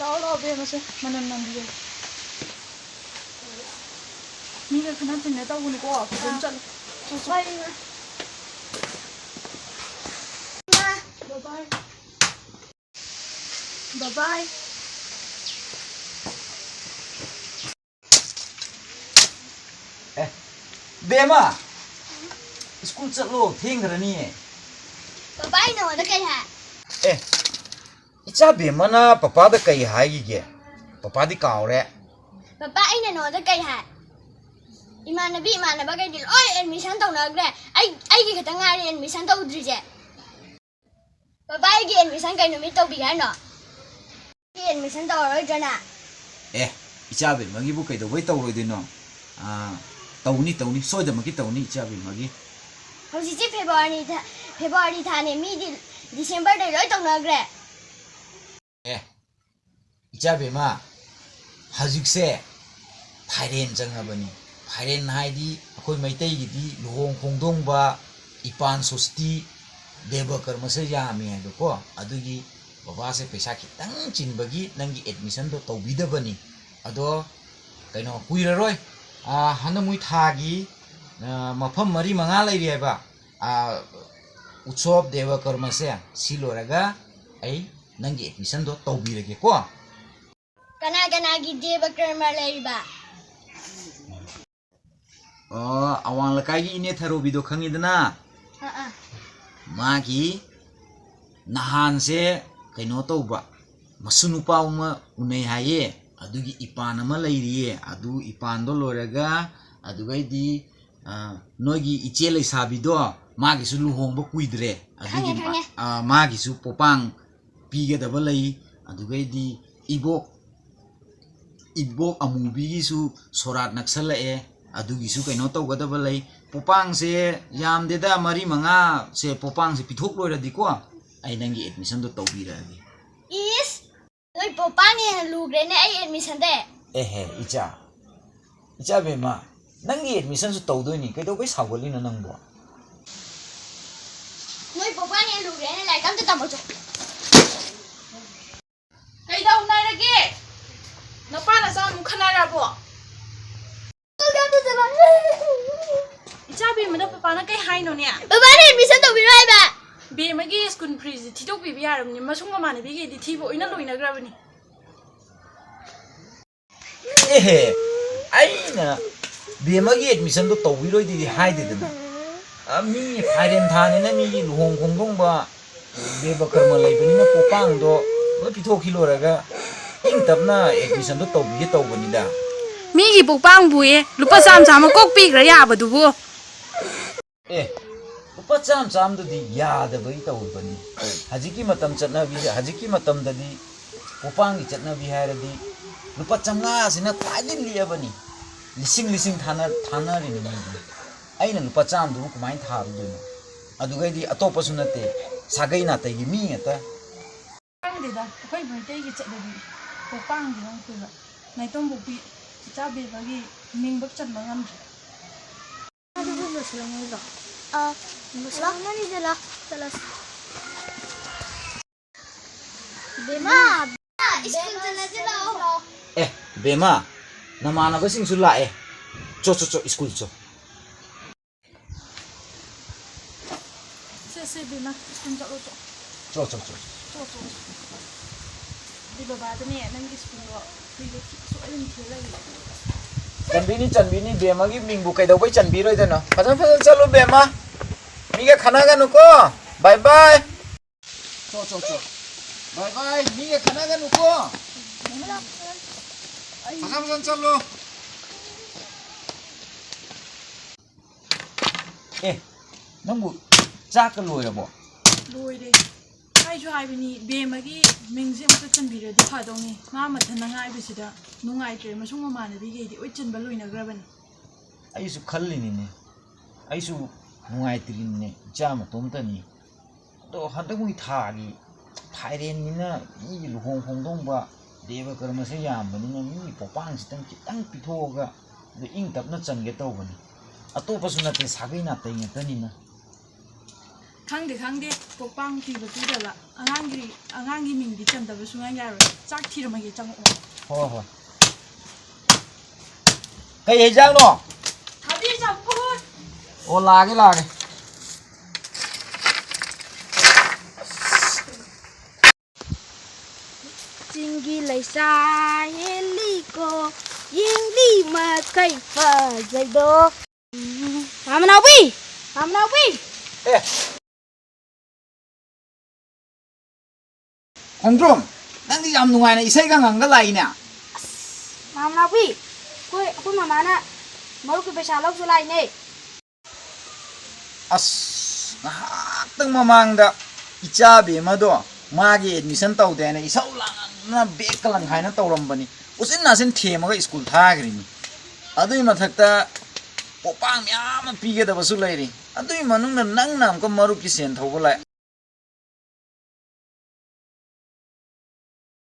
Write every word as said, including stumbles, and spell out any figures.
ꯂꯥꯛꯑꯣ, ꯂꯥꯛꯑꯣ, ꯕꯦꯝꯃꯁꯦ, ꯃꯅꯝ ꯅꯝꯕꯤꯔꯒꯦ꯫ ꯃꯤꯒ ꯈꯠꯅ ꯆꯩꯅ ꯇꯧꯒꯅꯨꯀꯣ, ꯐꯖꯅ ꯑꯥ꯫ ꯆꯠꯂꯨ꯫ ꯆꯠ, ꯆꯠ꯫ ꯍꯣꯏ, ꯏꯃꯥ꯫ ꯏꯃꯥ꯫ ꯕꯕꯥꯏ꯫ ꯕꯕꯥꯏ꯫ ꯑꯦ, ꯕꯦꯝꯃ! ꯁ꯭ꯀꯨꯜ ꯆꯠꯂꯣ, ꯊꯦꯡꯈ꯭ꯔꯅꯤꯌꯦ꯫ ꯕꯕꯥ, ꯑꯩ ꯅꯉꯣꯟꯗ ꯀꯩ ꯍꯥꯏ? ꯑꯦ, ꯏꯆꯥ ꯕꯦꯝꯃꯅ ꯄꯄꯥꯗ ꯀꯩ ꯍꯥꯏꯈꯤꯒꯦ? ꯄꯄꯥꯗꯤ ꯀꯥꯎꯔꯦ꯫ ꯕꯕꯥ, ꯑꯩꯅ ꯅꯉꯣꯟꯗ ꯀꯩ ꯍꯥꯏ? ꯏꯃꯥꯟꯅꯕꯤ ꯏꯃꯥꯟꯅꯕꯈꯩꯗꯤ ꯂꯣꯏ admission ꯇꯧꯅꯈ꯭ꯔꯦ꯫ ꯑꯩ, ꯑꯩꯒꯤ ꯈꯛꯇ ꯉꯥꯏꯔꯦ admission ꯇꯧꯗ꯭ꯔꯤꯁꯦ꯫ ꯕꯕꯥ, ꯑꯩꯒꯤ admission ꯀꯩ ꯅꯨꯃꯤꯠ ꯇꯧꯕꯤꯒꯦ ꯍꯥꯏꯅꯣ? ꯑꯩꯒꯤ admission ꯇꯧꯔꯔꯣꯏꯗ꯭ꯔꯅ? ꯑꯦ, ꯏꯆꯥ ꯕꯦꯝꯃꯒꯤꯕꯨ ꯀꯩꯗꯧꯕꯩ ꯇꯧꯔꯣꯏꯗꯣꯏꯅꯣ? ꯑꯥ, ꯇꯧꯅꯤ, ꯇꯧꯅꯤ, ꯁꯣꯏꯗꯃꯛꯀꯤ ꯇꯧꯅꯤ ꯏꯆꯥ ꯕꯦꯝꯃꯒꯤ꯫ ꯍꯧꯖꯤꯛꯁꯦ February ꯊꯥ, February ꯊꯥꯅꯦ, ꯃꯤꯗꯤ Decemberꯗꯩ ꯂꯣꯏ ꯇꯧꯅꯈ꯭ꯔꯦ꯫ ꯑꯦ, ꯏꯆꯥ ꯕꯦꯝꯃ, ꯍꯧꯖꯤꯛꯁꯦ ꯐꯥꯏꯔꯦꯟ ꯆꯪꯉꯕꯅꯤ꯫ ꯐꯥꯏꯔꯦꯟ ꯍꯥꯏꯗꯤ ꯑꯩꯈꯣꯏ ꯃꯩꯇꯩꯒꯤꯗꯤ ꯂꯨꯍꯣꯡ ꯈꯣꯡꯗꯣꯡꯕ, ꯏꯄꯥꯟ ꯁꯣꯁꯇꯤ, ꯗꯦꯕ ꯀꯔꯃꯁꯦ ꯌꯥꯝꯃꯤ ꯍꯥꯏꯗꯣꯀꯣ꯫ ꯑꯗꯨꯒꯤ ꯕꯕꯥꯁꯦ ꯄꯩꯁꯥ ꯈꯤꯇꯪ ꯆꯤꯟꯕꯒꯤ ꯅꯪꯒꯤ admissionꯗꯣ ꯇꯧꯕꯤꯗꯕꯅꯤ꯫ ꯑꯗꯣ ꯀꯩꯅꯣ ꯀꯨꯏꯔꯔꯣꯏ, ꯑꯥ, ꯍꯟꯗꯛ ꯃꯣꯏ ꯊꯥꯒꯤ, ꯑꯥ, ꯃꯐꯝ ꯃꯔꯤ ꯃꯉꯥ ꯂꯩꯔꯤ ꯍꯥꯏꯕ, ꯑꯥ, ꯎꯠꯁꯣꯞ ꯗꯦꯕ ꯀꯔꯃꯁꯦ ꯁꯤ ꯂꯣꯏꯔꯒ ꯑꯩ ꯅꯪꯒꯤ admissionꯗꯣ ꯇꯧꯕꯤꯔꯒꯦꯀꯣ꯫ ꯀꯅꯥ ꯀꯅꯥꯒꯤ ꯗꯦꯕ ꯀꯔꯃ ꯂꯩꯔꯤꯕ? ꯑꯣ, ꯑꯋꯥꯡ ꯂꯩꯀꯥꯏꯒꯤ ꯏꯅꯦ ꯊꯔꯣꯕꯤꯗꯣ ꯈꯪꯉꯤꯗꯅ? ꯑꯥ, ꯑꯥ꯫ ꯃꯥꯒꯤ ꯅꯍꯥꯟꯁꯦ ꯀꯩꯅꯣ ꯇꯧꯕ, ꯃꯁꯨ ꯅꯨꯄꯥ ꯑꯃ ꯎꯅꯩ ꯍꯥꯏꯌꯦ, ꯑꯗꯨꯒꯤ ꯏꯄꯥꯟ ꯑꯃ ꯂꯩꯔꯤꯌꯦ, ꯑꯗꯨ ꯏꯄꯥꯟꯗꯣ ꯂꯣꯏꯔꯒ ꯑꯗꯨꯒꯩꯗꯤ, ꯑ, ꯅꯣꯏꯒꯤ ꯏꯆꯦ ꯂꯩꯁꯥꯕꯤꯗꯣ ꯃꯥꯒꯤꯁꯨ ꯂꯨꯍꯣꯡꯕ ꯀꯨꯏꯗ꯭ꯔꯦ, ꯑꯗꯨꯒꯤ ꯈꯪꯉꯦ, ꯃꯥ-, ꯈꯪꯉꯦ꯫ ꯑ, ꯃꯥꯒꯤꯁꯨ ꯄꯣꯄꯥꯡ ꯄꯤꯒꯗꯕ ꯂꯩ, ꯑꯗꯨꯒꯩꯗꯤ ꯏꯕꯣꯛ, ꯏꯕꯣꯛ ꯑꯃꯨꯕꯤꯒꯤꯁꯨ ꯁꯣꯔꯥꯠ ꯅꯛꯁꯜꯂꯛꯑꯦ, ꯑꯗꯨꯒꯤꯁꯨ ꯀꯩꯅꯣ ꯇꯧꯒꯗꯕ ꯂꯩ꯫ ꯄꯣꯄꯥꯡꯁꯦ ꯌꯥꯝꯗꯦꯗ, ꯃꯔꯤ ꯃꯉꯥꯁꯦ ꯄꯣꯄꯥꯡꯁꯦ ꯄꯤꯊꯣꯛ ꯂꯣꯏꯔꯗꯤꯀꯣ, ꯑꯩ ꯅꯪꯒꯤ admissionꯗꯣ ꯇꯧꯕꯤꯔꯛꯑꯒꯦ꯫ ꯏꯁ! ꯅꯣꯏ ꯄꯣꯄꯥꯅ ꯍꯦꯟꯅ ꯂꯨꯈ꯭ꯔꯦꯅꯦ ꯑꯩ admissionꯗꯩ꯫ ꯑꯦꯍꯦ, ꯏꯆꯥ, ꯏꯆꯥ ꯕꯦꯝꯃ, ꯅꯪꯒꯤ admissionꯁꯨ ꯇꯧꯗꯣꯏꯅꯤ, ꯀꯩꯗꯧꯕꯩ ꯁꯥꯎꯒꯠꯂꯤꯅꯣ ꯅꯪꯕꯣ? ꯅꯣꯏ ꯄꯣꯄꯥꯅ ꯍꯦꯟꯅ ꯂꯨꯈ꯭ꯔꯦꯅꯦ, ꯂꯥꯏꯔꯤꯛ ꯑꯝꯇ ꯇꯝꯃꯣ ꯆꯣ꯫ ꯀꯩꯗꯧꯅꯔꯒꯦ? ꯕꯕꯥꯅ ꯑꯦꯗꯃꯤꯁꯟ ꯇꯧꯕꯤꯔꯣ ꯍꯥꯏꯕ꯫ ꯕꯦꯝꯃꯒꯤ ꯁ꯭ꯀꯨꯜ ꯐꯤꯁꯦ ꯊꯤꯗꯣꯛꯄꯤꯕ ꯌꯥꯔꯕꯅꯤ, ꯃꯁꯨꯡ ꯃꯃꯥꯟꯅꯕꯤꯈꯩꯗꯤ ꯊꯤꯕ ꯑꯣꯏꯅ ꯂꯣꯏꯅꯈ꯭ꯔꯕꯅꯤ꯫ ꯑꯦꯍꯦ, ꯑꯩꯅ ꯕꯦꯝꯃꯒꯤ ꯑꯦꯗꯃꯤꯁꯟꯗꯣ ꯇꯧꯕꯤꯔꯣꯏꯗꯤ ꯍꯥꯏꯗꯦꯗꯅ꯫ ꯑ, ꯃꯤ ꯐꯥꯏꯔꯦꯟ ꯊꯥꯅꯤꯅ ꯃꯤꯒꯤ ꯂꯨꯍꯣꯡ ꯈꯣꯡꯗꯣꯡꯕ ꯗꯦꯕ ꯀꯔꯃ ꯂꯩꯕꯅꯤꯅ ꯄꯣꯄꯥꯡꯗꯣ ꯂꯣꯏ ꯄꯤꯊꯣꯛꯈꯤ ꯂꯣꯏꯔꯒ ꯏꯪ ꯇꯞꯅ ꯑꯦꯗꯃꯤꯁꯟꯗꯣ ꯇꯧꯕꯤꯒꯦ ꯇꯧꯕꯅꯤꯗ꯫ ꯃꯤꯒꯤ ꯄꯣꯛꯄꯥꯡꯕꯨꯌꯦ, ꯂꯨꯄꯥ ꯆꯥꯝꯃ ꯆꯥꯝꯃ ꯀꯣꯛ ꯄꯤꯈ꯭ꯔ ꯌꯥꯕꯗꯨꯕꯨ꯫ ꯑꯦ, ꯂꯨꯄꯥ ꯆꯥꯝꯃ ꯆꯥꯝꯃꯗꯨꯗꯤ ꯌꯥꯗꯕꯒꯤ ꯇꯧꯔꯤꯕꯅꯤ꯫ ꯍꯧꯖꯤꯛꯀꯤ ꯃꯇꯝ ꯆꯠꯅꯕꯤꯁꯦ, ꯍꯧꯖꯤꯛꯀꯤ ꯃꯇꯝꯗꯗꯤ ꯄꯣꯄꯥꯡꯒꯤ ꯆꯠꯅꯕꯤ ꯍꯥꯏꯔꯗꯤ ꯂꯨꯄꯥ ꯆꯥꯝꯃꯉꯥꯁꯤꯅ ꯈ꯭ꯋꯥꯏꯗꯒꯤ ꯂꯤꯛꯑꯕꯅꯤ꯫ ꯂꯤꯁꯤꯡ ꯂꯤꯁꯤꯡ ꯊꯥꯅ-, ꯊꯥꯅꯔꯤꯅꯤ ꯃꯤꯗꯤ꯫ ꯑꯩꯅ ꯂꯨꯄꯥ ꯆꯥꯝꯃꯗꯨꯕꯨ ꯀꯃꯥꯏꯅ ꯊꯥꯔꯨꯗꯣꯏꯅꯣ? ꯑꯗꯨꯒꯩꯗꯤ ꯑꯇꯣꯞꯄꯁꯨ ꯅꯠꯇꯦ, ꯁꯥꯒꯩ ꯅꯥꯇꯩꯒꯤ ꯃꯤ ꯉꯥꯛꯇ꯫ ꯈꯪꯗꯦꯗ, ꯑꯩꯈꯣꯏ ꯃꯩꯇꯩꯒꯤ ꯆꯠꯅꯕꯤ ꯄꯣꯛꯄꯥꯡꯗꯤ ꯈꯪꯗꯦꯕ꯫ ꯅꯥꯏꯇꯣꯝꯕꯣꯛꯄꯤ ꯏꯆꯥ ꯕꯦꯝꯃꯒꯤ ꯃꯤꯡꯕꯛ ꯆꯟꯕ ꯉꯝꯗ꯭ꯔꯦ꯫ ꯑꯗꯨꯕꯨ ꯂꯣꯏꯁꯤꯜꯂꯝꯃꯣꯏꯗ꯭ꯔꯣ? ꯑ, ꯂꯣꯏꯁꯤꯜꯂꯝꯃꯅꯤꯗ, ꯂꯥ, ꯆꯠꯂꯁꯤ꯫ ꯕꯦꯝꯃ, ꯁ꯭ꯀꯨꯜ ꯆꯠꯂꯁꯤ ꯂꯥꯛꯑꯣ꯫ ꯑꯦ, ꯕꯦꯝꯃ, ꯅꯃꯥꯟꯅꯕꯁꯤꯡꯁꯨ ꯂꯥꯛꯑꯦ꯫ ꯆꯣ, ꯆꯣ, ꯆꯣ, ꯁ꯭ꯀꯨꯜ ꯆꯣ꯫ ꯁꯦ, ꯁꯦ, ꯕꯦꯝꯃ, ꯁ꯭ꯀꯨꯜ ꯆꯠꯂꯣ, ꯆꯣ꯫ ꯆꯣ, ꯆꯣ, ꯆꯣ꯫ ꯆꯣ, ꯆꯣ, ꯆꯣ꯫ ꯑꯗꯨ ꯕꯕꯥꯗꯅꯦ, ꯅꯪꯒꯤ ꯁ꯭ꯀꯨꯜꯗꯣ ꯐ꯭ꯔꯤꯗ ꯊꯤ-, ꯁꯣꯏꯗꯅ ꯊꯤꯍꯜꯂꯒꯦ꯫ ꯆꯟꯕꯤꯅꯤ, ꯆꯟꯕꯤꯅꯤ, ꯕꯦꯝꯃꯒꯤ ꯃꯤꯡꯕꯨ ꯀꯩꯗꯧꯕꯩ ꯆꯟꯕꯤꯔꯣꯏꯗꯅꯣ? ꯐꯖ ꯐꯖꯅ ꯆꯠꯂꯨ, ꯕꯦꯝꯃ꯫ ꯃꯤꯒ ꯈꯟꯅꯒꯅꯨꯀꯣ꯫ ꯕꯥꯏ ꯕꯥꯏ꯫ ꯆꯣ, ꯆꯣ, ꯆꯣ꯫ ꯕꯥꯏ ꯕꯥꯏ꯫ ꯃꯤꯒ ꯈꯟꯅꯒꯅꯨꯀꯣ꯫ ꯐꯖ ꯐꯖꯅ ꯆꯠꯂꯣ꯫ ꯑꯦ, ꯅꯪꯕꯨ ꯆꯥꯛꯀ ꯂꯣꯏꯔꯕꯣ? ꯂꯣꯏꯔꯦ꯫ ꯑꯩꯁꯨ ꯍꯥꯏꯕꯅꯤ, ꯕꯦꯝꯃꯒꯤ ꯃꯤꯡꯁꯦ ꯑꯃꯨꯛꯇ ꯆꯟꯕꯤꯔꯗꯤ ꯐꯗꯧꯅꯤ꯫ ꯃꯥ ꯃꯊꯟꯇ ꯉꯥꯏꯕꯁꯤꯗ ꯅꯨꯡꯉꯥꯏꯇ꯭ꯔꯦ꯫ ꯃꯁꯨꯡ ꯃꯃꯥꯟꯅꯕꯤꯈꯩꯗꯤ ꯂꯣꯏ ꯆꯟꯕ ꯂꯣꯏꯅꯈ꯭ꯔꯕꯅꯤ꯫ ꯑꯩꯁꯨ ꯈꯜꯂꯤꯅꯤꯅꯦ꯫ ꯑꯩꯁꯨ ꯅꯨꯡꯉꯥꯏꯇ꯭ꯔꯤꯅꯤꯅꯦ, ꯏꯆꯥ ꯃꯇꯣꯝꯇꯅꯤ꯫ ꯑꯗꯣ ꯍꯟꯗꯛ ꯃꯣꯏ ꯊꯥꯒꯤ ꯐꯥꯏꯔꯦꯟꯅꯤꯅ ꯃꯤꯒꯤ ꯂꯨꯍꯣꯡ ꯈꯣꯡꯗꯣꯡꯕ ꯗꯦꯕ ꯀꯔꯃꯁꯦ ꯌꯥꯝꯕꯅꯤꯅ ꯃꯤꯒꯤ ꯄꯣꯛꯄꯥꯡꯁꯤꯇꯪ ꯈꯤꯇꯪ ꯄꯤꯊꯣꯛꯑꯒ ꯑꯗꯨ ꯏꯪ ꯇꯞꯅ ꯆꯟꯒꯦ ꯇꯧꯕꯅꯤ꯫ ꯑꯇꯣꯞꯄꯁꯨ ꯅꯠꯇꯦ, ꯁꯥꯒꯩ ꯅꯥꯇꯩ ꯉꯥꯛꯇꯅꯤꯅ꯫ ꯈꯪꯗꯦ, ꯈꯪꯗꯦ, ꯄꯣꯛꯄꯥꯡ ꯄꯤꯕ ꯄꯤꯗꯕ, ꯑꯉꯥꯡꯒꯤ, ꯑꯉꯥꯡꯒꯤ ꯃꯤꯡꯗꯤ ꯆꯟꯗꯕ ꯁꯨꯡꯌꯥ ꯌꯥꯔꯣꯏ꯫ ꯆꯥꯛ ꯊꯤꯔꯝꯃꯒꯦ, ꯆꯪꯉꯛꯑꯣ꯫ ꯍꯣꯏ, ꯍꯣꯏ꯫ ꯀꯩ ꯍꯦꯟꯖꯥꯡꯅꯣ? ꯊꯕꯤ ꯆꯝꯐꯨꯠ꯫ ꯑꯣ, ꯂꯥꯛꯑꯒꯦ, ꯂꯥꯛꯑꯒꯦ꯫ ꯆꯤꯡꯒꯤ ꯂꯩꯁꯥ ꯍꯦꯜꯂꯤꯀꯣ, ꯌꯦꯡꯂꯤ ꯃꯈꯩ ꯐꯖꯩꯗꯣ꯫ ꯃꯥꯃꯅꯥꯎꯕꯤ! ꯃꯥꯃꯅꯥꯎꯕꯤ! ꯑꯦ꯫ ꯈꯣꯡꯗ꯭ꯔꯨꯝ, ꯅꯪꯗꯤ ꯌꯥꯝ ꯅꯨꯡꯉꯥꯏꯅ ꯏꯁꯩꯒ ꯉꯪꯒ ꯂꯥꯛꯏꯅꯦ꯫ ꯃꯥꯃꯅꯥꯎꯕꯤ, ꯑꯩꯈꯣꯏ, ꯑꯩꯈꯣꯏ ꯃꯃꯥꯅ ꯃꯔꯨꯞꯀꯤ ꯄꯩꯁꯥ ꯂꯧꯁꯨ ꯂꯥꯛꯏꯅꯦ꯫ ꯑꯁ, ꯉꯥꯏꯍꯥꯛꯇꯪ ꯃꯃꯥꯡꯗ ꯏꯆꯥ ꯕꯦꯝꯃꯗꯣ ꯃꯥꯒꯤ admission ꯇꯧꯗꯦꯅ ꯏꯁꯧ ꯂꯥꯡꯅ ꯕꯦꯛꯀ ꯂꯪꯈꯥꯏꯅ ꯇꯧꯔꯝꯕꯅꯤ꯫ ꯎꯆꯤꯟ ꯅꯥꯆꯤꯟ ꯊꯦꯝꯃꯒ ꯁ꯭ꯀꯨꯜ ꯊꯥꯈ꯭ꯔꯤꯅꯤ꯫ ꯑꯗꯨꯒꯤ ꯃꯊꯛꯇ ꯄꯣꯄꯥꯡ ꯃꯌꯥꯝ ꯑꯃ ꯄꯤꯒꯗꯕꯁꯨ ꯂꯩꯔꯤ꯫ ꯑꯗꯨꯒꯤ ꯃꯅꯨꯡꯗ ꯅꯪꯅ ꯑꯃꯨꯛꯀ ꯃꯔꯨꯞꯀꯤ ꯁꯦꯟ ꯊꯧꯕ ꯂꯥꯛꯑꯦ꯫